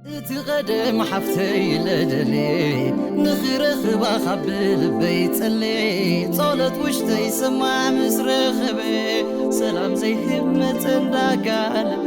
እቲ ቐደም ሓፍተይ ለደሌ ንኽረኽባ ካብ ልበይ ጸሌ ጸሎት ውሽጠይ ሰማዕ ምስ ረኸበ ሰላም ዘይህብ መጸ እንዳጋለበ።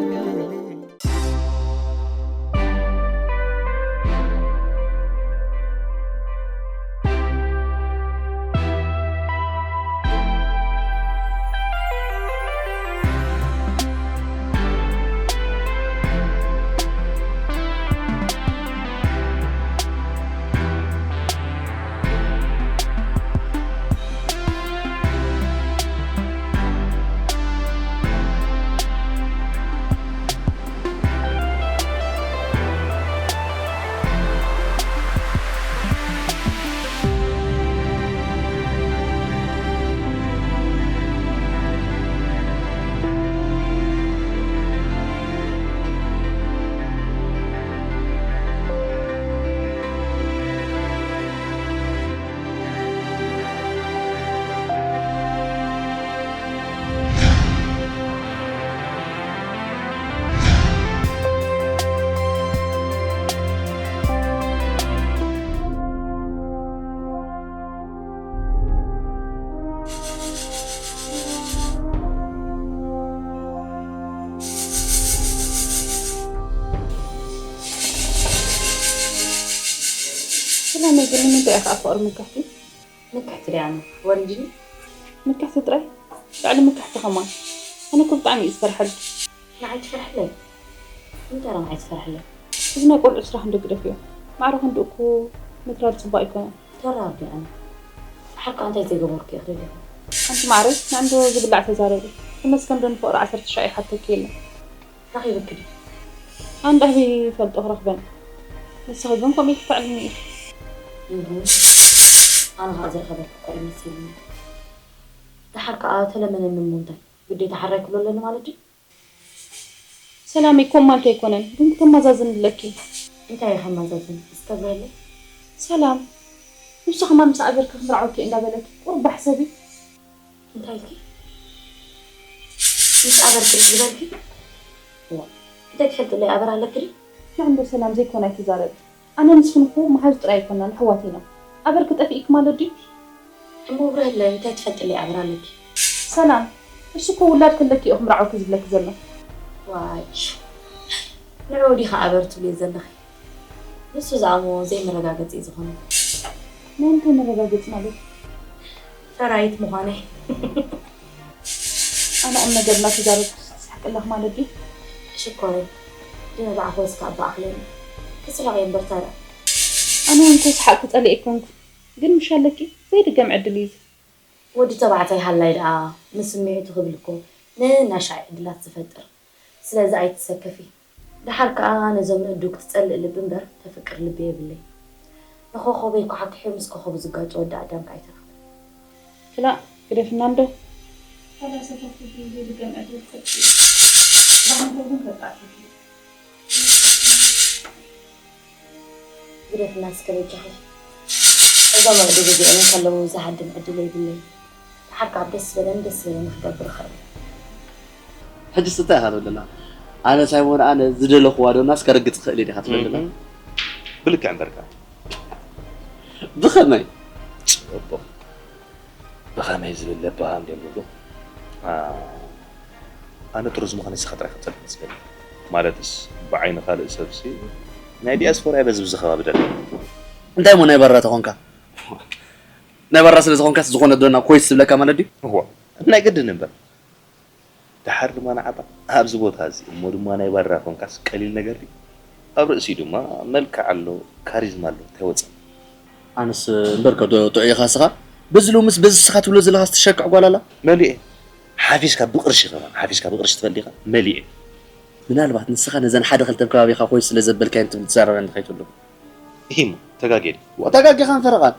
ሰላመይ ግን ንምንታይ ኢኻ ፍቕሪ ምክሕቲ? ምክሕቲ ድያ ኣነ? ወሪድኒ? ምክሕቲ ጥራይ? ልዕሊ ምክሕቲ ከማን? ኣነ እኮ ብጣዕሚ እዩ ዝፈርሐልኪ። ንዓይ ትፈርሕለይ? እንታይ ደኣ ንዓይ ትፈርሕለይ? እዚ ናይ ቆልዑ ስራሕ እንዶ ግደፍዮ። ማዕረ ክንድኡ እኮ ምትራር ጽቡቕ ኣይኮነን። ተራር ድየ ኣነ? ድሓር ከኣ እንታይ ዘይገበርኩ እየ ክደልየኪ? ኣንቲ ማዕረ ንዕንዶ ዝብላዕ ተዛረቢ። ተመስገን ዶ ንፍቕሪ ዓሰርተ ሻዕ ይሓተኪ የለን። ረኺብኪ ድዩ? ኣንዳ ኣበይ ይፈልጦ ክረኽበን። ንስኺ ግን ከምኡ ኢልኪ ተዕልሚ ኢኺ። እህ፣ ኣነ ኸኣ ዝረኸበኪ እኮ እዩ መሲሉኒ። ደሓር ከኣ ተለመነኒ እሞ እንታይ ግዴታ ሓራይ ክብሎ ኣለኒ ማለት ድዩ? ሰላመይ፣ ከምኡ ማለት ኣይኮነን፣ ግን ክተመዛዝኒ ኣለኪ። እንታይ እየ ከመዛዝን? እስከ ብረለይ። ሰላም፣ ንሱ ከማን ምስ ኣበርኪ ክምርዓወኪ እየ እንዳበለኪ ቁሩብ ባሕ ሰቢ። እንታይ ኢልኪ? ምስ ኣበር ክርኢ ዝበልኪ? እዋ፣ እንታይ ትፈልጥለይ ኣበር ኣለኪ ድዩ? ንዕንዶ ሰላም ዘይኮነ ኣይትዛረቢ። ኣነ ንስኽን እኮ መሓዙት ጥራይ ኣይኮናን፣ ኣሕዋት ኢና። ኣበርኪ ጠፊእኪ ማለት ድዩ? እሞ ብርህለይ እንታይ ትፈልጥለይ ኣበር ኣለኪ? ሰላም፣ እሱ እኮ ውላድ ከለኪ እዩ ክምርዓወኪ ዝብለኪ ዘሎ። ዋይ፣ ንዕኡ ዲኻ ኣበር ትብልዮ ዘለኺ? ንሱ ዝኣምዎ ዘይመረጋገጺ እዩ ዝኾነ። ናይ እንታይ መረጋገጺ ማለት? ፈራይት ምዃነይ። ኣነ ቁም ነገር እናተዛረብኩ ትስሕቂ ኣለኺ ማለት ድዩ? ሽኮረይ፣ ድነ ብኣኽበስካ እባ ኣኽለኒ። ክስሕቕ እየ እምበር ታዲያ። ኣነ እውን እኮ ሰሓቕ ክጸልእ ኣይኮንኩ፣ ግን ምሽ ኣለኪ ዘይድገም ዕድል እዩ እዚ። ወዲ ተባዕታይ ሃላይ ደኣ ንስምዒቱ ክብል እኮ ነናሻዕ ዕድላት ዝፈጥር። ስለዚ ኣይትሰከፊ። ደሓር ከኣ ነዞም ንእዱ ክትጸልእ ልቢ እምበር ተፍቅር ልቢ የብለይ። ንኾኾበይ ኳሕኲሑ ምስ ኮኾቡ ዝጋጮ ወዲ ኣዳም ከኣ ኣይተረኽበን። ክላእ ግደፍና እንዶ። ፈላሰፈት ልቢ ዘይድገም ዕድል ክሰጥ እዩ። ባህንቶ ግን ከጣጥፍ እዩ። ግደፍና እስከ በጃኺ። እዞም ኣእዱግ እዚኦም እንከለዉ ዝሃድም ዕድል የብለይን። ደሓር ከኣ ደስ ዝበለኒ ደስ ዝበለኒ ክገብር እኽእል። ሕጅስ እንታይ ኢኻ ትብለና? ኣነ ሳይሞን ኣነ ዝደለኽዋ ዶናስ ከርግጽ እኽእል እየ ዲኻ ትብለና? እህ። ብልክዕ እምበርካ። ብኸመይ? ጽቡቕ። ብኸመይ ዝብል ለባም ድዮም ዝብሉ? ኣነ ጥሩዝ ምዃነይ ንስኻ ጥራይ ክትፈልጥ መስለኒ። ማለትስ ብዓይኒ ካልእ ሰብሲ ናይ ዲያስፖራ እየ በዚ ብዚ ከባቢ ደለ። እንታይ እሞ ናይ ባራ ተኾንካ? ናይ ባራ ስለ ዝኾንካስ ዝኾነ ዶና ኮይስ ዝብለካ ማለት ድዩ? እዋ ናይ ግድን እምበር። ደሓር ድማ ንዓኻ ኣብዚ ቦታ እዚ እሞ ድማ ናይ ባራ ኮንካስ ቀሊል ነገር ድዩ? ኣብ ርእሲኡ ድማ መልክዕ ኣሎ፣ ካሪዝማ ኣሎ፣ እንታይ ወጸ? ኣነስ እምበርከ ዶ ጥዑይ ኢኻ ስኻ? በዚ ሎምስ በዚ ስኻ ትብሎ ዘለኻስ ትሸክዕ ጓል ኣላ? መሊኤ ሓፊስካ ብቕርሺ ከማን ሓፊስካ ብቕርሺ ትፈልጥ ኢኻ? መሊኤ። ምናልባት ንስኻ ነዘን ሓደ ክልተ ኣብ ከባቢኻ ኮይስ ስለ ዘበልካየን ትብል ትዛረበኒ ከይትህሉ። ኢሂ እሞ ተጋግየ ድየ? ተጋጊኻን ፈረቓን።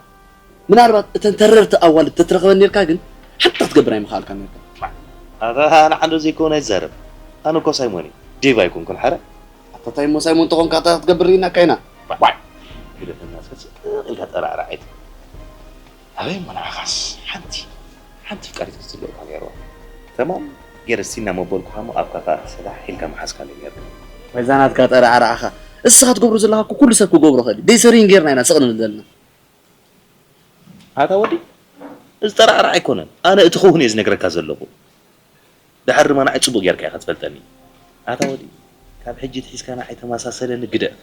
ምናልባት እተን ተረርቲ ኣዋልድ ተትረኽበን ኔርካ ግን ሓንቲ ክትገብር ኣይምኸኣልካን ኔርካ። ኣታ ንዓንዶ ዘይከውን ኣይትዛረብ። ኣነ እኮ ሳይሞን እየ፣ ዴቭ ኣይኮንኩን ሓረ። ኣታ ታይ እሞ ሳይሞን ተኾንካ እንታይ ክትገብር ርኢናካ ኢና። ዋይ! ግደፈና እስከ ስቕ ኢልካ ጠራዕራዕ ኣይትበል። ኣበይ እሞ ንዓኻስ ሓንቲ ሓንቲ ፍቃሪት ክትህልወካ ነይርዋ። ተማም ገይረ እስቲ እናመበልኩኻ እሞ ኣብ ካታ ሰላሕ ኢልካ ምሓዝካለይ ነይሩ። በዛ ናትካ ጠራዕራዕኻ እስኻ ትገብሮ ዘለኻ እኮ ኩሉ ሰብ ክገብሮ ይኽእል እዩ። ደይ ሰሪን ጌርና ኢና ስቕ ንብል ዘለና። ኣታ ወዲ፣ እዚ ጠራዕራዕ ኣይኮነን። ኣነ እቲ ክውን እየ ዝነግረካ ዘለኹ። ድሓር ድማ ንዓይ ጽቡቕ ጌርካ ኢኻ ትፈልጠኒ። ኣታ ወዲ፣ ካብ ሕጂ ትሒዝካ ንዓይ ተመሳሰለኒ ግደፍ።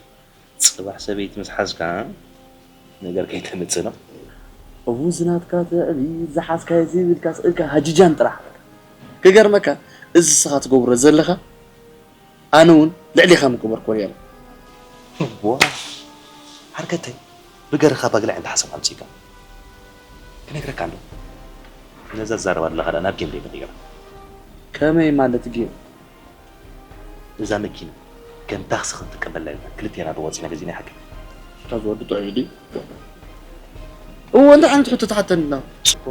ጽባሕ ሰበይቲ ምስ ሓዝካ ነገር ከይተምጽእ ነው። እውዝ ናትካ ትዕቢት ዝሓዝካዮ ዘይብልካ ስእልካ ሃጅጃን ጥራሕ። ክገርመካ፣ እዚ ንስኻ ትገብሮ ዘለኻ ኣነ እውን ልዕሌኻ ምገበርክዎ ነይረ። ዋ፣ ዓርከተይ፣ ብገርኻ ባግላዕ እንተ ሓሳብ ኣምጺእካ። ክነግረካ ኣሎ። ነዛ ትዛረባ ዘለኻ ደኣ ናብ ጌም ደይ ምቕይራ። ከመይ ማለት ጌም? እዛ መኪና ከም ታክሲ ክንጥቀመላ ኢልና ክልቴና ዶ ወጺና ገዚእና ሓቂ? እታ ዝወዲ ጥዑይ ድዩ? እዎ፣ እንታይ ዓይነት ሕቶ ትሓተኒ ኣለኻ? እኮ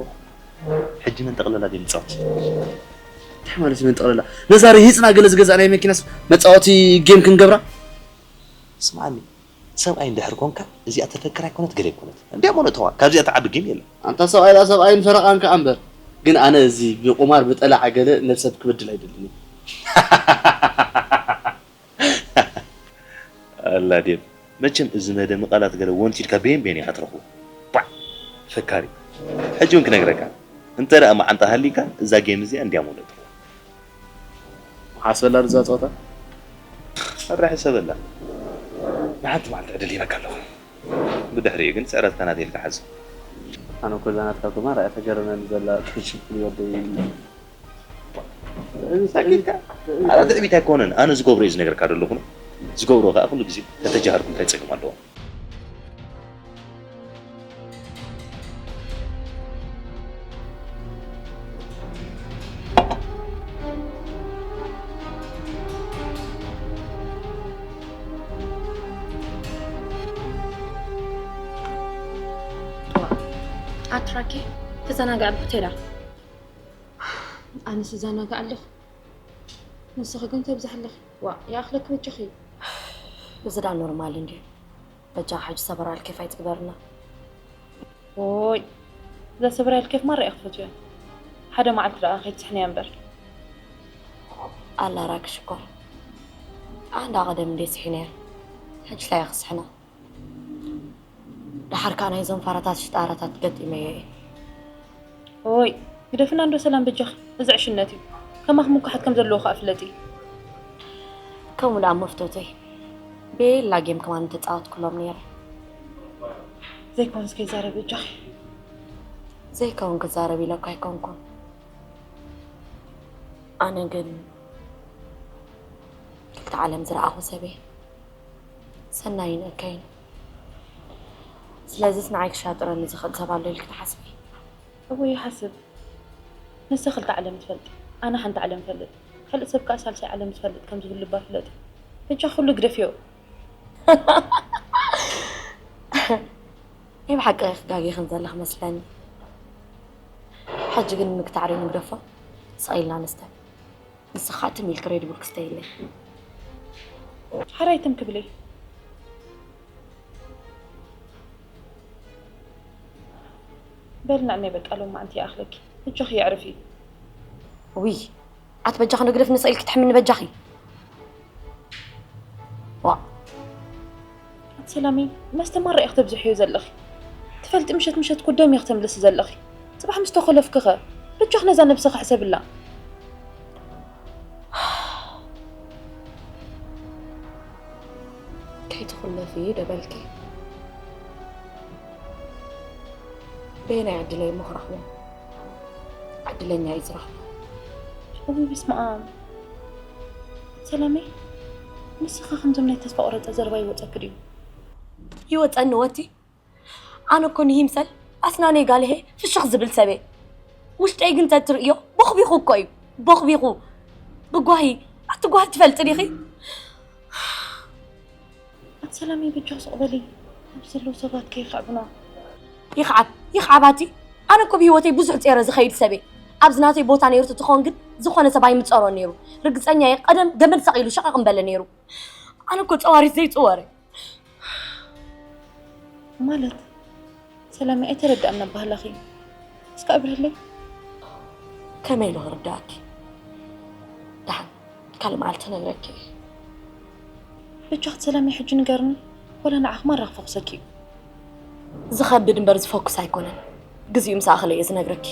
ሕጂ መን ጠቕለላ ድዩ ንጻወት? እንታይ ማለት እዩ መን ጠቕለላ? ነዛ ርሂጽና ገለ ዝገዛእናዮ መኪናስ መጻወቲ ጌም ክንገብራ? ስምዓኒ፣ ሰብኣይ እንድሕር ኮንካ እዚኣ ተፈክር ኣይኮነት ገለ ኣይኮነት። እንዲያም ሆነ ተዋ፣ ካብዚኣ ትዓቢ ጌም የለን። ኣንታ ሰብኣይ ላ ሰብኣይን ፈረቓን ከኣ እምበር። ግን ኣነ እዚ ብቁማር ብጠላዕ ገለ ነብሰብ ክበድል ኣይደልን እየ። ኣላ ዴቭ፣ መቸም እዚ መደሚ ቃላት ገለ ወንቲድካ ቤን ቤን ኢኻ ትረኽቦ። ቧዕ! ፈካሪ። ሕጂ እውን ክነግረካ፣ እንተ ደኣ መዓንጣ ሃሊካ፣ እዛ ጌም እዚኣ እንድያ መውለጥዋ። ሓስበላ ርዛ ጸወታ? ኣረ ሕሰበላ። ንሓንቲ መዓልቲ ዕድል ሂበካ ኣለኹ። ብድሕሪኡ ግን ስዕረትካ ናተይ ኢልካ ሓዞ። ኣነ እኮ እዛ ናትካ ቁማር እያ ተገርመኒ ዘላ፣ ቅሽፍ ክብል ወደይ። ሳቂትካ? ኣረ ትዕቢት ኣይኮነን፣ ኣነ ዝገብሮ እዩ ዝነግረካ ዘለኹ። ዝገብሮ ከኣ ኩሉ ግዜ ተተጃሃርኩ እንታይ ጸገም ኣለዎ? ኣትራኪ ተዘናግዐ ብሆቴላ። ኣነስ እዘናግዕ ኣለኹ። ንስኺ ግን ተብዝሒ ኣለኺ። ዋእ፣ ይኣኽለኪ በጃኺ። እዚ ደኣ ኖርማል እንድዩ። በጃኻ ሕጂ ሰበራ ኣልኬፍ ኣይትግበርና። ኦይ፣ እዛ ሰበራ ኣልኬፍ ማራ እየ ክፈትዮ። ሓደ መዓልቲ ደኣ ከይትስሕንያ እምበር። ኣላ ራኪ ሽኮር። ኣንዳ ቀደም እንዴ ስሒነያ። ሕጂ እንታይ እየ ክስሕና? ደሓር ከኣ ናይዞም ፋራታት ሽጣራታት ገጢመዮ እየ። ኦይ፣ ግደፍና እንዶ ሰላም በጃኺ። እዚ ዕሽነት እዩ። ከማኺ ምኩሓት ከም ዘለዉ ከኣ ፍለጢ። ከምኡ ደኣ መፍቶተይ። ቤላ ጌም ከማን ተጻወትኩሎም ነይረ። ዘይኮንስ ከይዛረብ በጃኺ። ዘይከውን ክዛረብ ኢለ እኮ ኣይኮንኩን። ኣነ ግን ክልተ ዓለም ዝረኣኹ ሰብ እየ። ሰናይን እከይን። ስለዚስ ንዓይ ክሻጥረኒ ዝኽእል ሰብ ኣሎ ኢልኪ ትሓስቢ? እወ ይሓስብ። ንሳ ክልተ ዓለም ትፈልጥ፣ ኣነ ሓንቲ ዓለም እፈልጥ። ካልእ ሰብ ከኣ ሳልሳይ ዓለም ዝፈልጥ ከም ዝህሉ እባ ፍለጢ። በጃ ኩሉ ግደፍዮ። ናይ ብሓቂ ክጋጊኽን ዘለኽ መስለኒ። ሕጂ ግን ምግታዕ ዶ ንግደፎ? ስቕ ኢልና ንስተ። ንስኻ ትም ኢልክ ሬድ ቡል ክስተየለይ። ሓራይ ትም ክብለይ። በል ንዕመይ በቃ ሎማዓንቲ ይኣኽለኪ። እጆኺ የዕርፊ። ውይ፣ ኣቲ በጃኺ ንግደፍ ንስቕ ኢልኪ ትሕምኒ በጃኺ። ዋእ። ኣቲ ሰላመይ፣ መስተ ማራ ኢኺ ተብዝሕዮ ዘለኺ። ትፈልጢ ምሸት ምሸት እኮ ደም ኢኺ ተምልሲ ዘለኺ። ጽባሕ ምስ ተኾለፍኪ ኸ? በጃኺ ነዛ ነብስኺ ሕሰብላ። ከይትኹለፊ ዶ በልኪ? በየናይ ዕድለይ እሞ ክረኽቦ? ዕድለኛ እዩ ዝረኽቦ። እውይ በስመ ኣብ። ሰላመይ፣ ንስኺ ከምዞም ናይ ተስፋ ቆረጸ ዘረባ ይወጸኪ ድዩ? ይወጸኒ ወቲ። ኣነ እኮ ንይምሰል ኣስናነይ ጋልሄ ፍሽኽ ዝብል ሰብ እየ። ውሽጠይ ግን ተትርእዮ ቦኽቢኹ እኮ እዩ። ቦኽቢኹ። ብጓሂ፣ ኣቲ ጓሂ ትፈልጢ ዲኺ? ኣቲ ሰላመይ በጃኺ ስቕ በሊ። ኣብዚ ዘለዉ ሰባት ከይኽዕቡና። ይኽዓብ፣ ይኽዓብ ኣቲ። ኣነ እኮ ብህይወተይ ብዙሕ ጸይረ ዝኸይድ ሰብ እየ። ኣብዚ ናተይ ቦታ ነይሩ ትኾን ግን ዝኾነ ሰብ ኣይምጸሮን ነይሩ። ርግጸኛ እየ ቀደም ገመድ ሰቒሉ ሸቐቕ ምበለ ነይሩ። ኣነ እኮ ጸዋሪት ዘይጽወር እየ። ማለት ሰላመይ ኣይተረድኣን ኣባህላኺ። እስከ ኣብርህለይ። ከመይ ኢሉ ክርድኣኪ? ደሓን ካልእ መዓልቲ ክነግረኪ እየ። በጃኺ ሰላመይ ሕጂ ንገርኒ፣ ወላ ንዓኺ ማራ ክፈኹሰኪ እዩ። ዝኸብድ እምበር ዝፈኩስ ኣይኮነን። ግዚኡ ምስ ኣኸለ እየ ዝነግረኪ።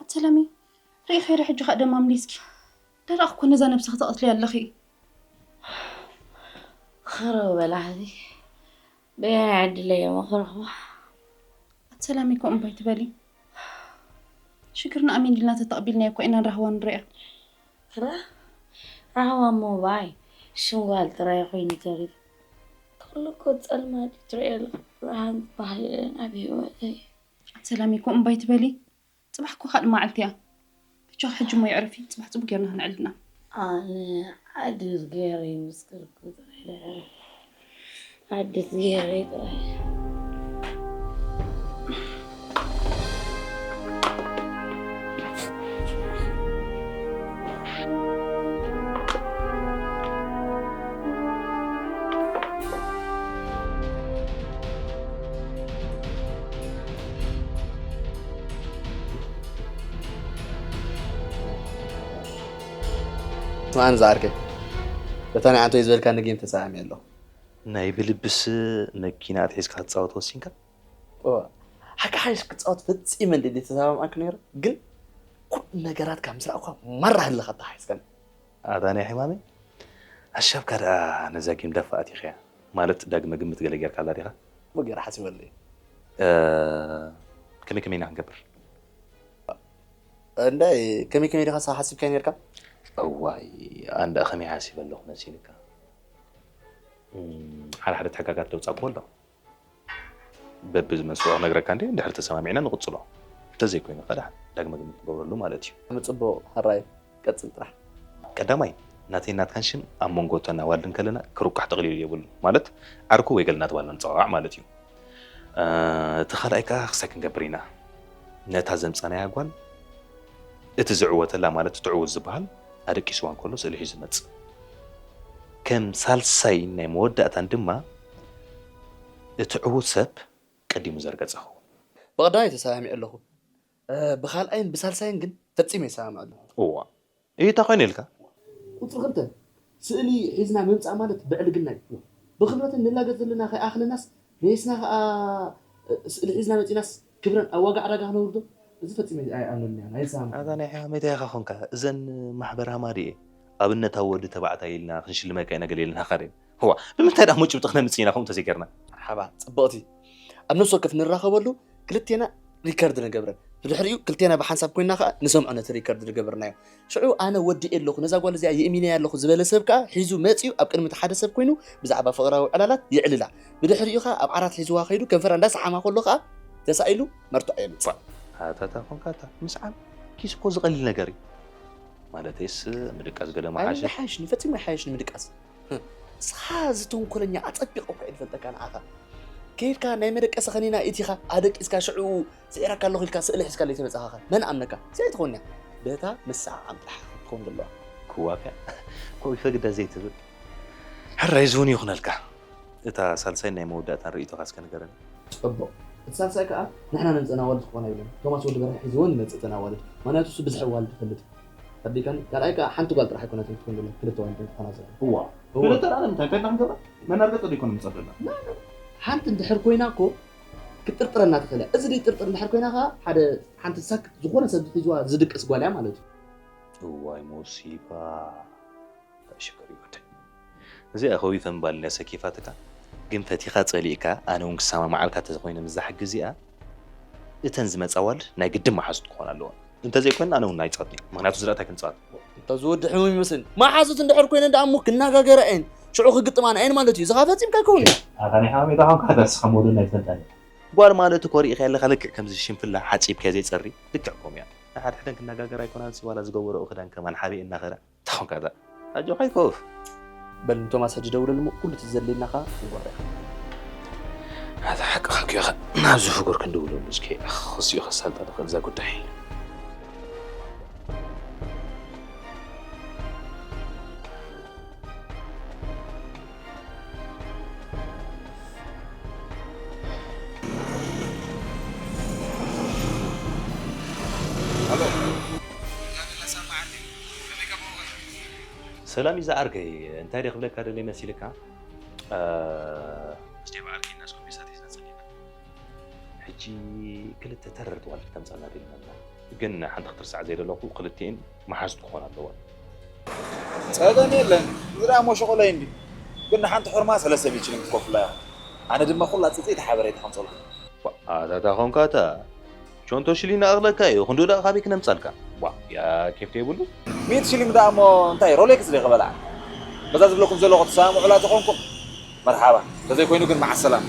ኣተ ሰላሚ፣ ርኢ ኸይረ ሕጂ ኸኣ ደማም ሊስኪ። ደረቕ እኮ ነዛ ነብስኺ ተቐትልያ ኣለኺ። ኸረው በላሕቲ በየናይ ዕድለይ እየ መኽረኽባ? ኣተ ሰላሚ፣ ከምኡ እምባይ ትበሊ። ሽግርና ኣሜን ኢልና ተተቐቢልናዮ እኮ ኢና ንራህዋ ንሪኣ። ራ-፣ ራህዋ እሞ ባይ ሽም ጓል ጥራይ ኮይኑ ተሪፉ። ኩሉ እኮ ጸልማት እዩ ትርእዮ ኣለኺ። ብርሃን ዝበሃል የለን ኣብ ህይወተይ። ኣተ ሰላሚ፣ ከምኡ እምባይ ትበሊ። ጽባሕ እኮ ካልእ መዓልቲ እያ። ብቻ ሕጂ እሞ የዕርፊ፣ ጽባሕ ጽቡቅ ጌርና ክንዕልልና። ኣነ ዓዲ ዝገይረ ይምስክርኩ ጥራይ። ዓዲ ዝገይረ ጥራይ። ስምዓኒ ዝዓርከይ፣ በታ ናይ ዓንቶይ ዝበልካኒ ጌም ተሰማሚዐ ኣለኹ። ናይ ብልብስ መኪና ኣትሒዝካ ክትጻወት ወሲንካ? እወ፣ ሓቂ ሓይሽ ክጻወት ፈጺመ እንድየ ዘይተሰማምዓኩ ነይረ፣ ግን ኩሉ ነገራትካ ምስ ረኣኩኻ ማራ ህልኻ ተሓሒዝካኒ። ኣታ ናይ ሕማመይ፣ ኣሻብካ ደኣ ነዛ ጌም ዳፋ ኣቲኽያ፣ ማለት ዳግመ ግምት ገለ ጌርካላ ዲኻ? እሞ ገይረ ሓሲበሉ እየ። እ፣ ከመይ ከመይ ኢና ክንገብር? እንዳይ፣ ከመይ ከመይ ዲኻ ሓሲብካዮ ኔርካ? እዋይ፣ ኣንዳ ከመይ ሓሲበ ኣለኹ መሲልካ? እም፣ ሓደ ሓደ ተሕጋጋት ለውጻ እኮ ኣሎ። በብዝመስሎ ክነግረካ እንዴ፣ እንድሕር ተሰማሚዕና ንቕጽሎ። እንተዘይኮይኑ ከኣ ዳግመ ግምት ንገብረሉ ማለት እዩ። ምጽቡቕ፣ ሕራይ፣ ቀጽል ጥራሕ። ቀዳማይ፣ ናተይ ናትካን ሽም ኣብ መንጎ እተን ኣዋልድ እንከለና ክርቋሕ ጠቕሊሉ የብሉን። ማለት ዓርኩ ወይ ገለ እናተባህልና ንጸዋዋዕ ማለት እዩ። እ፣ እቲ ካልኣይ ከኣ ክሳይ ክንገብር ኢና። ነታ ዘምጻናያ ጓል እቲ ዝዕወተላ፣ ማለት እቲ ዕዉት ዝበሃል፣ ኣደቂስዋ እንከሎ ስእሊ ሒዙ ዝመጽእ። ከም ሳልሳይን ናይ መወዳእታን ድማ እቲ ዕዉት ሰብ ቀዲሙ ዘርገጸ ክኸውን። ብቐዳማይ ተሰማሚዐ ኣለኹ። እ፣ ብኻልኣይን ብሳልሳይን ግን ፈጺመ ይሰማማዕ ኣለኹ። እዋ። እዩ እንታይ ኮይኑ ኢልካ? ቁጽሪ ክልተ፣ ስእሊ ሒዝና ምምጻእ ማለት ብዕልግና እዩ። ብኽብረትን ንላገጽ ዘለና ከይኣኽለናስ፣ መይስና ከኣ፣ እ፣ ስእሊ ሒዝና መጺናስ ክብረን ኣብ ዋጋ ዕዳጋ ክነውርዶ? እዚ ፈጺመ ኣይኣምነሉን እየ፣ ኣይሰማማዕን። ኣታ ናይ ሕማመይ እንታይ ኢኻ ኾንካ? እዘን ማሕበር ሃማድኤ ኣብነታዊ ወዲ ተባዕታይ ኢልና ክንሽልመካ ኢና ገለ ኢልናኻ ድየን? እዋ፣ ብምንታይ ደኣ እሞ ጭብጢ ክነምጽእ ኢና ከምኡ እንተዘይጌርና? መርሓባ፣ ጽብቕቲ። ኣብ ነፍሲ ወከፍ ንራኸበሉ ክልቴና ሪከርድ ንገብረን። ብድሕሪኡ ክልቴና ብሓንሳብ ኮይንና ከኣ ንሰምዖ ነቲ ሪከርድ ዝገበርናዮ። ሽዑ ኣነ ወዲኤ ኣለኹ፣ ነዛ ጓል እዚኣ የእሚነያ ኣለኹ ዝበለ ሰብ ከኣ ሒዙ መጺኡ ኣብ ቅድሚ እቲ ሓደ ሰብ ኮይኑ ብዛዕባ ፍቕራዊ ዕላላት የዕልላ። ብድሕሪኡ ከኣ ኣብ ዓራት ሒዝዋ ከይዱ ከንፈራ እንዳሰዓማ ከሎ ከኣ ተሳኢሉ መርትዖ የምጽእ። ኣታ፣ ኣታ፣ ኮንካ ኣታ፣ ምስዓም ኪስ እኮ ዝቐልል ነገር እዩ። ማለተይስ ምድቃስ ገለ ኣነ ምሓሸ። ይሓይሽኒ፣ ፈጺሙ ይሓይሽኒ ምድቃስ። ንስኻ እዚ ተንኮለኛ ኣጸቢቐ እኳ እየ ዝፈልጠካ ንዓኻ። ከይድካ ናይ መደቀሲ ከኒና ኢቲኻ ኣደቂስካ ሽዑ ስዒረካ ኣለኹ ኢልካ ስእሊ ሒዝካለይ ተመጻኻ ኸ መን ኣምነካ? እዚ ኣይትኾንያ። በታ መሰዓዓም ጥራሕ ክትኮን ዘለዋ። ክዋፍያ ኮይ ፈግዳ ዘይትብል። ሕራይ ዝውን ይኹነልካ። እታ ሳልሳይ ናይ መወዳእታን ርእይቶኻ እስከ ንገረኒ። ጽቡቕ። እቲ ሳልሳይ ከኣ ንሕና ነምጽእን ኣዋልድ ክኾና ይብለን። ቶማስ ወዲ በርሀ ሒዝወን ይመጽእ እተን ኣዋልድ። ምኽንያቱ እሱ ብዝሒ ኣዋልድ ይፈልጥ። ተረዲእካኒ? ካልኣይ ከኣ ሓንቲ ጓል ጥራሕ ኣይኮነትን ክትኮን ዘለዋ፣ ክልተ ዋንጫ ክኾና ዘለዋ። እዋ። እዋ። ክልተ ደኣ ንምንታይ እንታይ ደኣ ክንገብራ? መናርገ ጸዲእኮ ንምጸደላ። ሓንቲ እንድሕር ኮይና እኮ ክትጥርጥረና ትኽእል እያ። እዚ ደይ ጥርጥር እንድሕር ኮይና ከኣ ሓደ ሓንቲ ሳክት ዝኾነ ሰብ ሒዝዋ ዝድቅስ ጓል እያ ማለት እዩ። እዋይ ሞሲባ። ሽግር ይወደ እዚኣ ከዊፈ ምባል እያ ሰኪፋትካ። ግን ፈቲኻ ጸሊእካ ኣነ እውን ክሰማማዓልካ ተዘኮይነ ምዛ ሕጊ እዚኣ እተን ዝመጻ ዋልድ ናይ ግድን መሓዙት ክኾና ኣለዋ። እንተዘይኮይና ኣነ እውን ኣይጸልኒ። ምክንያቱ ዝረእታ ክንጻወት እንተ ዝወዲ ሕሙም ይመስል መሓዙት እንድሕር ኮይነ ደኣ እሞ ክነጋገራ እየን ሽዑ ክግጥማና እየን ማለት እዩ። ዝኻ ፈጺምካ ይከውን እዩ። ኣታ ናይ ሓሜታ ኾንካ ደስ ከመሉ ናይ ፈልጣ ጓል ማለት እኮ ርኢኻ ኣለኻ ልክዕ ከምዚ ሽንፍላ ሓጺብካ ዘይጸሪ ልክዕ ኮም እያ። ንሓድሕደን ክነጋገር ኣይኮናን ሲ ዋላ ዝገበረኦ ክዳን ከማን ሓቢኤ እናኸዳ ታኾንካ እዛ ኣጆኻ ይኮፍ በል ንቶማስ ሕጂ ደውለሉ እሞ ኩሉ እቲ ዘድልየና ኸዓ ክንገብሮ ኢና። ኣታ ሓቅኻ እኮ ኢኻ ናብዚ ፍጉር ክንድውለሉ እስኪ ክሲኡ ከሳልጣ ዝኽእል እዛ ጉዳይ ሰላም እዩ ዝዓርከይ እንታይ ድየ ክብለካ ደልየ መሲልካ ምስቲ በዓል ኪናስ ኮምፒሳት እዩ ዝመፀኒ ሕጂ ክልተ ተረርቲ ዋልድ ክተምፀና ደሊና ኣለና ግን ሓንቲ ክትርሳዕ ዘይደለኹ ክልቲኤን መሓዙት ክኾና ኣለዋ ፀገም የለን እዚ ደኣ ሞ ሸቆላይ እንዲ ግን ንሓንቲ ሕርማ ሰለስተ ሚእቲ ሽሊንግ ክትከፍሉላ ኢኹም ኣነ ድማ ኩላ ፅፅይቲ ሓበሬታ ከምፀልኩም ኣታታ ኾንካታ ቾንቶ ሽሊንግ ኣቕለካ እዩ ክንድኡ ደኣ ካበይ ክነምፃልካ ቧ ያ ኬፍ ተይብሉ ሚእቲ ሽሊንግ ደኣ እሞ እንታይ ሮሌክስ ዶ ክበልዓ በዛ ዝብለኩም ዘለኹ ትሰማምዑላ ተኾንኩም መርሓባ እንተዘይኮይኑ ግን መዓሰላም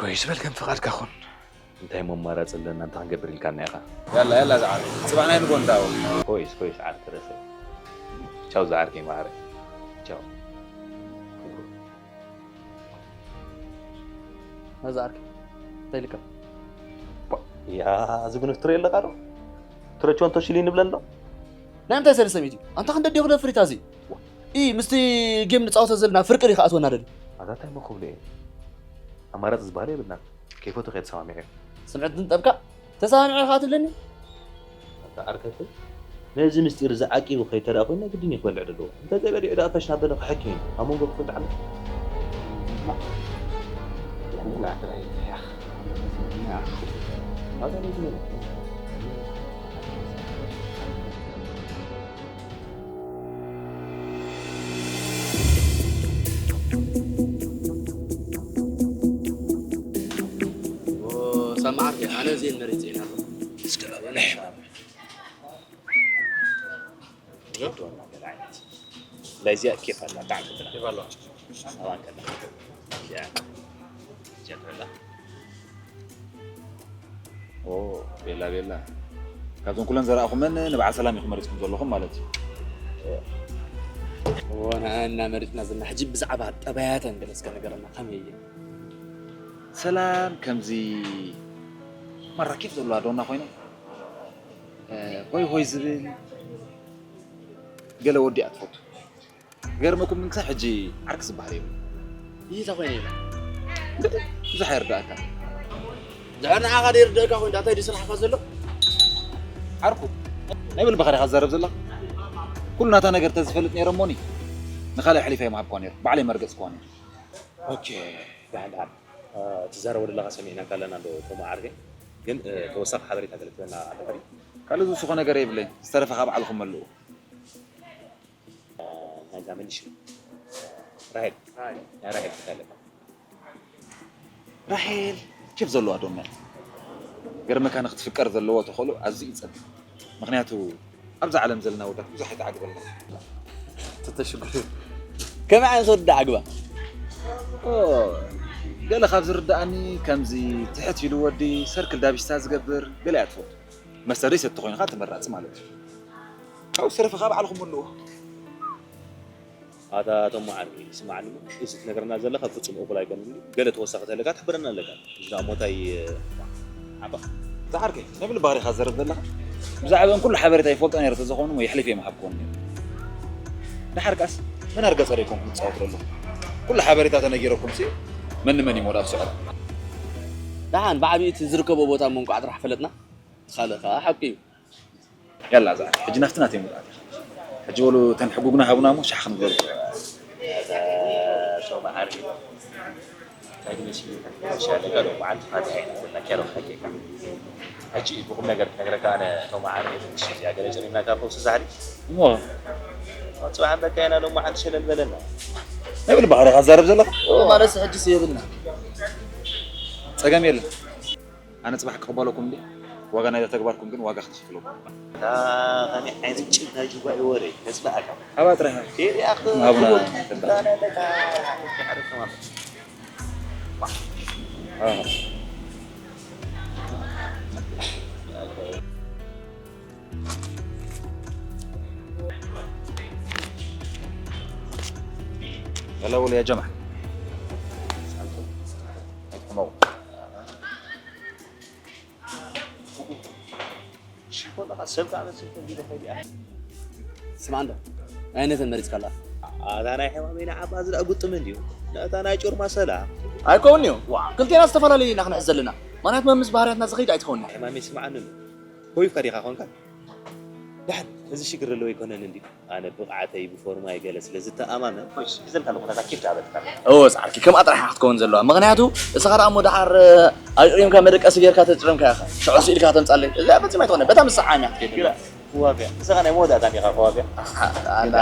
ኮይስ በል ከም ፍቓድካ ኹን እንታይ ሞ ኣማራፂ ኣለና እንታይ ክንገብር ኢልካና ኢኻ ያላ ያላ ዝዓር ፅባሕ ናይ ንጎ እንዳው ኮይስ ኮይስ ዓርኪ ረሰ ቻው ዝዓርከይ ማዕረ ቻው ነዛ ዓርኪ እንታይ ኢልካ ያ ዝግንፍ ትረ ኣለካ ዶ ትረቸ ወንቶ ሽሊ ንብለ ኣሎ ናይ ምንታይ ሰለስተ ሚእቲ ኣንታ ክንደ ዲኹ ፍሪታ እዚ ኢ ምስቲ ጌም ንፃወቶ ዘለና ፍርቂ ዲኻ ኣትወና ደሊ ኣታ እንታይ ሞ ክብሉ እየ ኣማራፂ ዝበሃል የብልና ከይፈቱ ከየተሰማሚዐ ስምዕትን ጠብካ ተሰማሚዐ ኢኻ ትብለኒ ኣታ ዓርከይ ነዚ ምስጢር እዚ ዓቂቡ ከይተረኣ ኮይኑ ግድን እዩ ክበልዕ ዘለዎ እንተዘይበሊዑ ደኣ ፈሽ ናበለ ክሕክም እዩ ኣብ መንጎ ክፍልጥ ዓለ ሰማዓት ኣነ እዚኤን መሬት ዜና እስከ ትወደና ገለ ዓይነት ብፍላይ እዚኣ ኬፍ ኣላ ብጣዕሚ ትላ ኬፍ ኣለዋ ኣባን ከላ እዚኣ እዚኣ ትበላ ቤላ ቤላ ካብዞም ኩለን ዘረእኹመን ንበዓል ሰላም ኢኹም መሪፅኩም ዘለኹም ማለት እዩ ወና እና መሪፅና ዘለና ሕጂ ብዛዕባ ጠባያተን ገለ እስከ ነገረና ከመይ እየ ሰላም ከምዚ ማራኪብ ዘለዋ ዶና ኮይና ሆይ ሆይ ዝብል ገለ ወዲ እያ ትፈቱ ገርመኩም ምን ክሳብ ሕጂ ዓርኪ ዝበሃል የብሉ ይህ ተኾይነ ኢለ ብዙሕ ኣይርዳእካ ድሕር ንዓኻ ደይርድእካ ኮይኑ እንታይ ድዩ ስራሕካ ዘሎ ዓርኩ ናይ ብል ብኻሪኻ ትዛረብ ዘላ ኩሉ ናታ ነገር ተዝፈልጥ ነይረ እሞኒ ንኻልእ ሕሊፈ የምሃብኳ ነይሩ ባዕለይ መርገፅኳ ነይሩ ኦኬ ትዛረቦ ዘለኻ ሰሚዕናካ ኣለና ዶ ቶማ ዓርከይ ግን ተወሳኺ ሓበሬታ ገለ ትበና ኣለካ ካልእ ዝውስኾ ነገር የብለይ ዝተረፈ ካብ ባዕልኹም መልእዎ ናይዛ መሊሽ ራሄል ናይ ራሄል ትፈልጥ ራሄል ኬፍ ዘለዋ ዶና ገርመካ ንክትፍቀር ዘለዎ ተኽእሎ ኣዝዩ ይፀብብ ምክንያቱ ኣብዛ ዓለም ዘለና ወዳት ብዙሕ ኣይተዓግበልና ተተሽጉር ከመይ ዓይነት ወዲ ዓግባ ገለ ካብ ዝርዳኣኒ ከምዚ ትሕት ኢሉ ወዲ ሰርክል ዳቢስታ ዝገብር ገለ እያ ትፈቱ መስተ ዘይሰቲ ኮይንካ ተመራፂ ማለት እዩ ካብኡ ዝተረፈ ካብ ባዕልኩም ምልኡ ኣታ ቶም ዓርኪ ስማዕኒ እዚ ትነግረና ዘለካ ፍጹም እኹል ኣይኮነን እንዲ ገለ ተወሳኺ ተለካ ትሕብረና ኣለካ እዚ ደኣ ሞታይ ዓባ ዝዓርከይ ናይ ብልባህሪ ኢኻ ዝዘረብ ዘለኻ ብዛዕባን ኩሉ ሓበሬታ ይፈልጦ ነይረ ተዘኾኑ ሞ የሕሊፍ እዮም ሃብክዎም ነይሩ ድሓር ከኣስ መን ኣርገጸ ደይኮንኩም ትጻወቱ ዘለኹም ኩሉ ሓበሬታ ተነጊረኩም ሲ መን ንመን እዩ ሞዳ ክስዕሮ ደሓን ብዓብይቲ ዝርከቦ ቦታ እሞ እንቋዕ ጥራሕ ፈለጥና ካልእ ከዓ ሓቂ እዩ ያላ እዛ ሕጂ ናፍቲ ናተይ ምውዳእ ኢኻ ሕጂ በሉ እተን ሕጉግና ሃቡና እሞ ሻሕ ክንበሉ። እዛ ቶም ዓርኪ እንታይ ግን መሲሉ ሻለቃ ሎማዓንቲ ፋታ ኣይነበረና፣ ኪያዶ ሓቂኻ። ሕጂ ብቁም ነገር ክነግረካ ኣነ ቶም ዓርኪ ምሽት እያ ገለ ጨሚምና ካብ ፈውሲ ዛሕሊ። እሞ ጽባሕ በቃ ኢና ሎማዓንቲ ሸለል በለና። ናይ ብልቢ ዓረኻ ትዛረብ ዘለኻ? ማለት ሕጂስ የብልና። ጸገም የለን። ኣነ ጽባሕ ክቕበለኩም እንዴ? ዋጋ ናይዛ ተግባርኩም ግን ዋጋ ክትኸፍለኩም። እታ ከመይ ዓይነት ጭብ ናይ ጅጓ እዩ ወረ? ከጽባኣካ። ሃባ ጥራሕ። ከይዲ ኣኽ-፣ ሃቡና። እታ ናይ ለካ ሓረፍ ከማን። ኣዎ። هلا والله يا جماعة. ስማዕ እንዶ፣ ኣይነተን መሪጽካላ? ኣታ ናይ ሕማመይ ንዓባ ዝዳ ግጥም እንድዩ። ነታ ናይ ጮርማ ሰላ። ኣይከውን እዩ። ዋ። ክልቴና ዝተፈላለዩ ኢና ክንሕዝ ዘለና። ማለት መምስ ባህርያትና ዝኸይድ ኣይትኸውን። ሕማመይ ስምዓኒ እንዶ። ኮይፍካ ዲኻ ኾንካ? ደሓን፣ እዚ ሽግር ዘለዎ ኣይኮነን እንድዩ። ኣነ ብቕዓተይ ብፎርማይ ገለ ስለ ዝተኣማመን፣ ኮይስ፣ ብዘልካ ንኹነታት ኪድ ኣበልካ። እዎ፣ ጻዕርኪ ከምኣ ጥራሕ ክትከውን ዘለዋ። ምኽንያቱ፣ እስኻ ደኣ እሞ ደሓር፣ ኣግሪምካ መደቀሲ ጌርካ ተጭረምካ ኢኻ። ሽዑ ስኢልካ ከተምጻለይ። እዚኣ ፈጺማ ኣይትኾነ። በታ ምስ ሰዓኛ ክትከይድ። ግራ፣ ክዋግያ። ንስኻ ናይ መወዳእታ ዲኻ ክዋግያ? ኣሓ፣ ኣላ።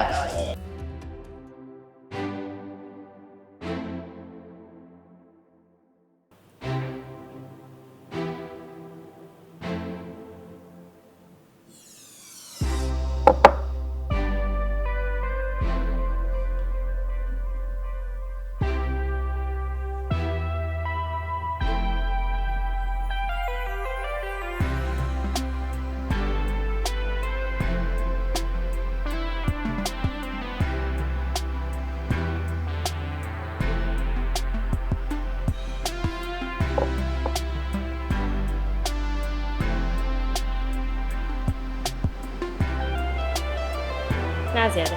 ና ዝያዳ።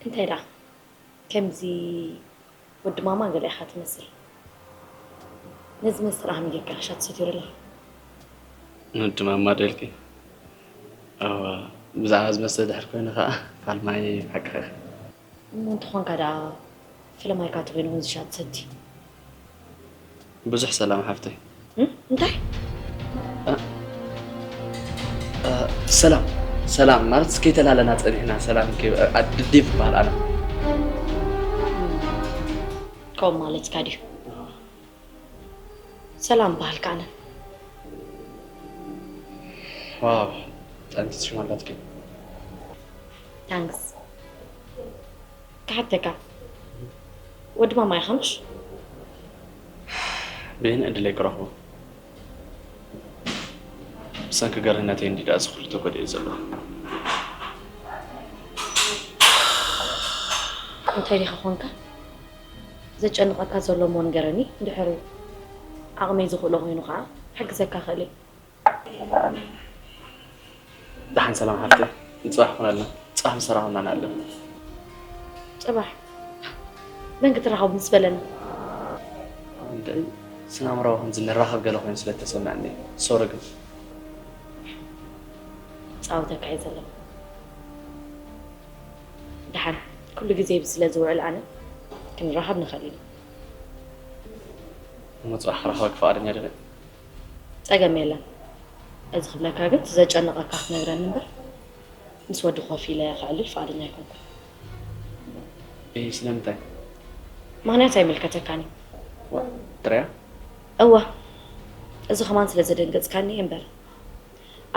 እንታይ ደኣ? ከምዚ ወዲ ማማ ገለ ኢኻ ትመስል። ነዚ መስተ ደኣ ከመይ ጌርካ ኢኻ ሻት ትሰትዮ ዘለኻ? ንወዲ ማማ ዶ ኢልኪ? እወ፣ ብዛዕባ እዚ መስተ ድሕር ኮይኑ ኸኣ ፋልማይ ሓቅኻ ኢኺ። እሞ እንተኾንካ ደኣ ፈለማይካ ተኾይኑ ከምዚ ሻት ትሰቲ? ብዙሕ ሰላም ሓፍተይ። እም? እንታይ? እ፣ እ፣ ሰላም፣ ሰላም ማለት ከይተላለና ጸኒሕና ሰላም ከይ-፣ እ፣ እ፣ ዴቭ እበሃል ኣነ። ከምኡ ማለትካ ድዩ? ሰላም በሃልካ ኣነ። ዋው፣ ብጣዕሚ ትሽም ኣላትኪ። ታንክስ። ክሓተካ፣ ወዲ ማማ ኢኻ ምሽ? በየን ዕድለይ ክረኽቦ? ብሰንኪ ገርህነተይ እንዲ ደኣ እዚ ኩሉ ተጎዲኤ ዘለኹ። እንታይ ዲኻ ኾንካ? ዘጨንቐካ ዘሎ እሞ ንገረኒ፣ እንድሕር ዓቕመይ ዝኽእሎ ኮይኑ ኸዓ ክሕግዘካ እኽእል እየ። ደሓን ሰላም ሓፍተይ፣ ንጽባሕ ኩነልና። ጽባሕ ምሰራኹና ንኣለም። ጽባሕ መን ክትራኸቡ ምስ በለና? እንታይ ስናምራዊ ከምዚ ንራኸብ ገለ ኮይኑ ስለ እተሰምዐኒ፣ ሶሪ ግን። ጻወተካ እየ ዘለኹ። ደሓን ኩሉ ግዜ ስለ ዝውዕል ኣነ ክንራኸብ ንኽእል ኢና። እሞ ጽባሕ ክራኸበኪ ፍቓደኛ ዲኺ? ጸገም የለን። እዚ ክብለካ ግን እቲ ዘጨንቐካ ክትነግረኒ እምበር፣ ምስ ወዲ ኮፍ ኢለ ከዕልል ፍቓደኛ ኣይኮንኩን። እይ፣ ስለምንታይ? ምኽንያት ኣይምልከተካን እዩ። ዋ፣ ጥራያ? እወ፣ እዚ ከማን ስለ ዘደንገጽካኒ እየ እምበር።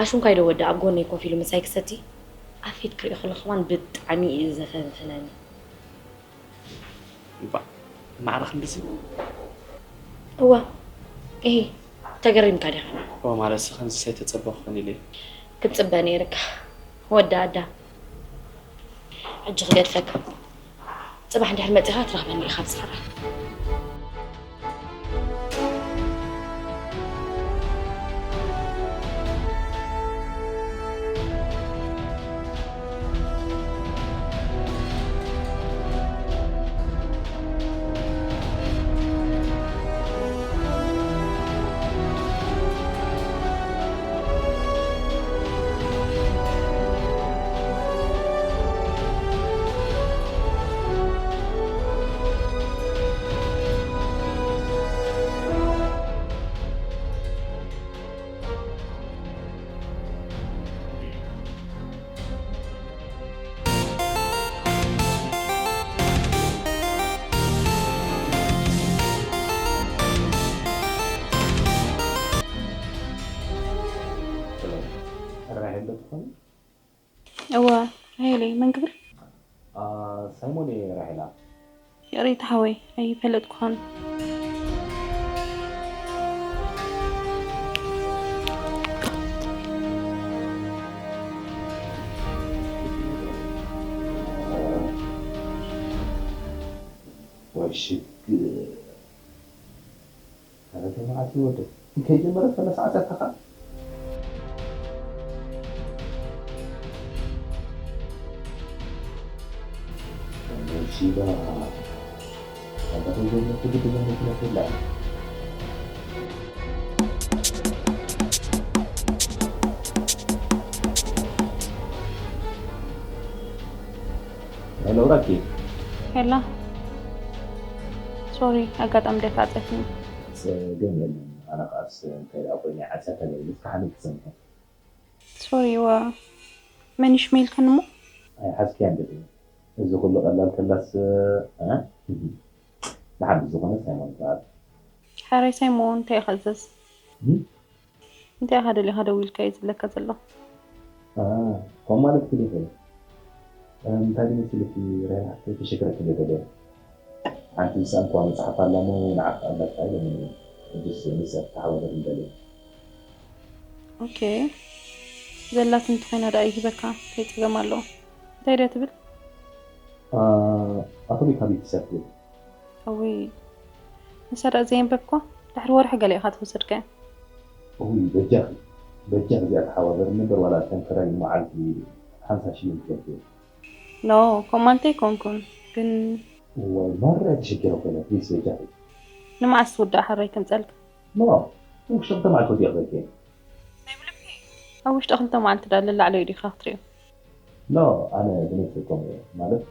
ኣሽንኳይ ዶ ወዲ ኣብ ጎነይ ኮፍ ኢሉ ምሳይ ክሰቲ? ኣብ ፊት ክሪኦ ከለኹ ከማን ብጣዕሚ እዩ ዘፈንፍነኒ። እባ፣ ማዕረ ክንድዚ? እወ፣ እሂ፣ ተገሪምካ ዲኻ? እወ፣ ማለትሲ ከምዚስ ኣይተጸበኹን ኢለ። ክትጽበ ነይርካ፣ ወዲ ኣዳም። ሕጂ ክገድፈካ። ጽባሕ እንድሕር መጺኻ ትረኽበኒ ኢኻ ብጻዕራ። ያለ ትኾኒ? እወ፣ ራሄለይ፣ መን ክብል? ሳይሞን እየ ራሄላ። ይቕሬታ ሓወይ፣ ኣይፈለጥኩኻን። ወይ ሽግር። ኧረ ተይ መዓት ይወደድ። ከይጀመረት ከለ ሰዓት ያታኻ። ነሺዳ። ኣንተ ከይጀመርኩ ግድ ለመኪና ትብላ። ሄሎ ራኪ። ሄላ። ሶሪ፣ ኣጋጣሚ ደፋ ኣጸፊኒ። ጸገም የለን። ኣነ ኸኣስ እንታይ ደኣ ኮይነ፣ ዓርሳ ተገይሩስ ክሓልፍ ክሰምዐ። ሶሪ፣ ዋ። መን እዩ ሽመይ ኢልካኒ እሞ? ኣይሓዝክያን ዶ? እዚ ኩሉ ቀላል ከላስ፣ እ? ደሓን ብዝኾነ ሳይሞን ይበሃል። ሓራይ ሳይሞን፣ እንታይ ኢኻ እዘዝ? እም? እንታይ ኢኻ ደሊኻ ደዊልካ እዩ ዝብለካ ዘሎ? አ፣ ከምኡ ማለት ክል ይኽእል። እ፣ እንታይ ድዩ መሲልኪ ራሄል ሓፍተይ፣ ተሸግረኪ ዶ ገለ? ሓንቲ ዝሰኣንክዋ መጽሓፍ ኣላ እሞ ንዓኺ ኣላታ ኢሎምኒ እዮም። ሕጅስ ንሳ ክትተሓባበርኒ ደልየ። ኦኬ። ዘላትኒ እንተኾይና ደኣ ይህበካ፣ እንታይ ጸገም ኣለዎ? እንታይ ድያ ትብል? አ፣ ኣቶሚክ ሃቢትስ እያ ትብል። እውይ፣ ንሳ ደኣ ዘየንበብኳ ድሕሪ ወርሒ ገለ ኢኻ ትወሰድካያ። እውይ በጃኺ፣ በጃኺ እዚኣ ተሓባበርኒ እምበር ዋላ ከም ክራይ ንመዓልቲ ሓምሳ ሽሊን ክገብር። ኖ፣ ከምኡ ማለት ኣይኮንኩን፣ ግን እዋይ ማራ ተሸጊረ ኮይነ ፕሊስ በጃኺ። ንመዓስ ትውዳእ ሓራይ ከምጸልካ? ኖ፣ ውሽጢ ክልተ መዓልቲ ወዲኣ ክበልኪ እየ። ኣብ ውሽጢ ክልተ መዓልቲ ዳ ልላዕሎ እዩ ዲኻ ክትሪኦ? ኖ፣ ኣነ ብነብሰይ ከምኡ እየ ማለት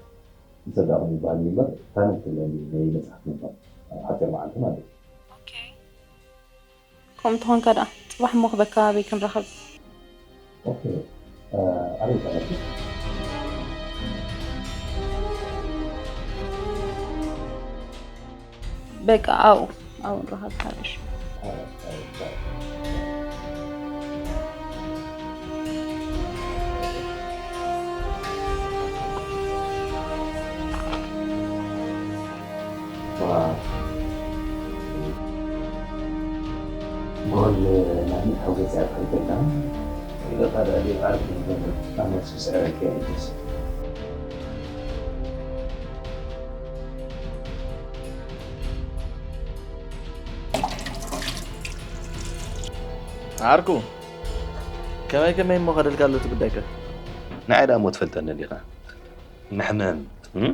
ዝሰዳእኹም ይበሃል እዩ እምበር ታለንት ኣለኒ ናይ መጽሓፍ ምንባብ ኣብ ሓፂር መዓልቲ ማለት እዩ። ኦኬ። ከምኡ እንተኾንካ ደኣ ጽባሕ እሞ ክበካ ኣበይ ክንራኸብ? ኦኬ፣ እ፣ ኣበይ ቀረብኪ? በቃ ኣብኡ ኣብኡ ንራኸብ ሓሪሽ። እ፣ እ፣ እ። ዋው። ጎል ናይ ሓው ገዛ ከይበላ ኢለ ካልእ ዲብ ዓርኪ ይበል ኣመት ስዕረኪ ኣይደስ። ዓርኩ፣ ከመይ ከመይ እሞ ከደልካ ኣሎ እቲ ጉዳይከ? ንዓይ ደኣ እሞ ትፈልጠኒ ዲኻ? ንሕመም፣ እም?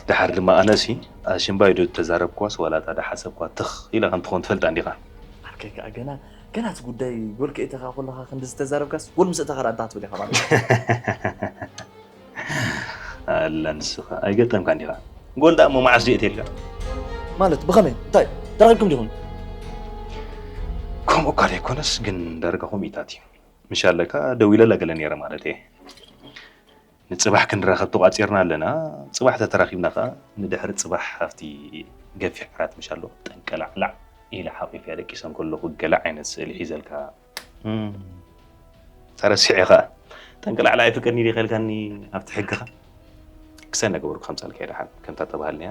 ደሓር ድማ ኣነሲ ኣሽምባይ ዶ ተዛረብኳስ ዋላ እታ ደሓሰብኳ ትኽ ኢላ ከም ትኾን ትፈልጣ እንዲኻ? ዓርከይ ከኣ ገና፣ ገና እቲ ጉዳይ ጎል ከእተኻ ከለኻ ክንዲ ዝተዛረብካስ ጎል ምስ እተኻ ደኣ እንታይ ክትብል ኢኻ ማለት እዩ? ኣላ ንስኻ ኣይገጠምካን ዲኻ? ጎል ደኣ እሞ መዓስ ድየ እትየልካ? ማለት ብኸመይ? እንታይ? ተራኺብኩም ዲኹም? ከምኡ እኳ ዘይኮነስ ግን ዳርጋ ከምኡታት እዩ። ምሽ ኣለካ ደዊለላ ገለ ነይረ ማለት እየ። ንጽባሕ ክንራኸብ ተቋጺርና ኣለና። ጽባሕ ተተራኺብና ከኣ ንድሕሪ ጽባሕ ኣብቲ ገፊሕ ዓራት ምሽ ኣሎ ጠንቀላዕላዕ ኢለ ሓቂፈያ ደቂሰ እንከለኹ ገለ ዓይነት ስእሊ ሒዘልካ እም፣ ተረሲዑ ኸኣ። ጠንቀላዕላ ኣይፍቀድኒ ዲኻ ኢልካኒ ኣብቲ ሕግኻ? ክሰ እናገበርኩ ከምጻልካ እየ ደሓን። ከምታ ተባህልናያ፣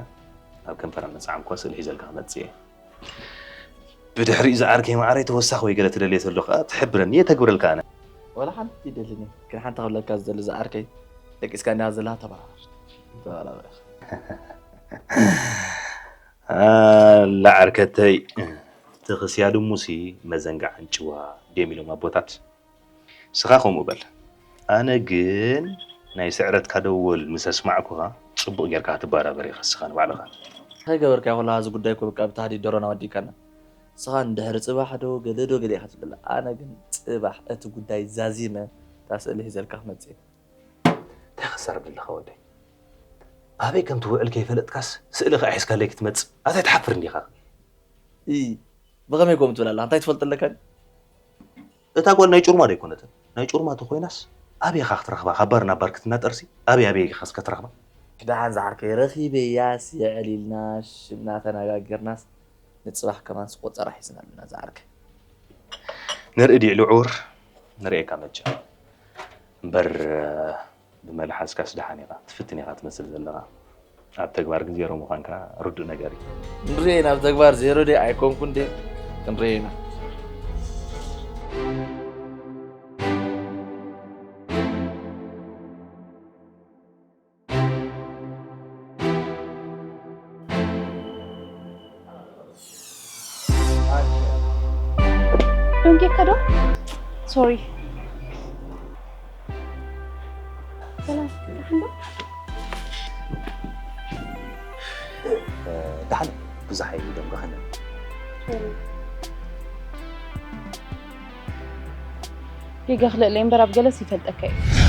ኣብ ከንፈራ እናጸዓምኩዋ ስእሊ ሒዘልካ ክመጽእ እየ። ብድሕሪኡ ዝዓርከይ ማዕረይ ተወሳኺ ወይ ገለ ትደልዮ ተሎ ኸኣ ትሕብረኒ እየ ተግብረልካ ኣነ። ዋላ ሓንቲ ይደልን እየ። ግን ሓንቲ ክብለካ ዝደሊ ዝዓርከይ፣ ደቂስካ እንዲኻ ዘለኻ ተበራበር። ተበራበር ኢኻ። ኣላ ዓርከተይ፣ እቲ ክስያ ድሙሲ መዘንግዓ ኣንጭዋ ድዮም ኢሎም ኣቦታት። ንስኻ ከምኡ በል። ኣነ ግን ናይ ስዕረትካ ደወል ምስ ኣስማዕኩኻ ጽቡቕ ጌርካ ክትበራበር ኢኻ ንስኻ ንባዕልኻ። እንታይ ገበርካዮ ከለኻ እዚ ጉዳይ እኮ በቃ ብታህዲድ ደሮና ወዲእካና። ንስኻ ንድሕሪ ጽባሕ ዶ ገለ ዶ ገለ ኢኻ ትብል። ኣነ ግን ጽባሕ እቲ ጉዳይ ዛዚመ እታ ስእሊ ሒዘልካ ክመጽእ እየ። እንታይ ክትዛረብ ዘለኻ ወደይ? ኣበይ ከም ትውዕል ከይፈለጥካስ ስእሊ ከኣ ሒዝካለይ ክትመጽእ? ኣታ ኣይትሓፍርን ዲኻ? እይ፣ ብኸመይ ከምኡ ትብል ኣለኻ? እንታይ ትፈልጦ ኣለካ? እታ ጓል ናይ ጩርማ ዶ ኣይኮነትን? ናይ ጩርማ ተኾይናስ ኣበይ ኢኻ ክትረኽባ? ካብ ባር ናብ ባር ክትናጠርሲ ኣበይ ኣበይ ኢኻ እስከ ትረኽባ? ደሓን ዝዓርከይ ረኺበያስ የዕሊልናስ ሽምና ተነጋጊርናስ ንጽባሕ ከማንስ ቆጸራ ሒዝና ኣለና ዝዓርከይ። ንርኢ ዲዕ ልዑር ንርእየካ መቸም። እምበር ብመልሓስካስ ደሓን ኢኻ፣ ትፍትን ኢኻ ትመስል ዘለኻ። ኣብ ተግባር ግን ዜሮ ምዃንካ ርዱእ ነገር እዩ። ንርኤ ናብ ተግባር ዜሮ ደ ኣይኮንኩን ደ ክንርኤ ኢና። ደንጌካ ዶ? ሶሪ። ሰላም፣ ደሓን ዶ? ደሓን ብዙሕ ኣይደንጓኽን። ጌጋ ክልእለይ እምበር ኣብ ገለስ ይፈልጠካ እዩ።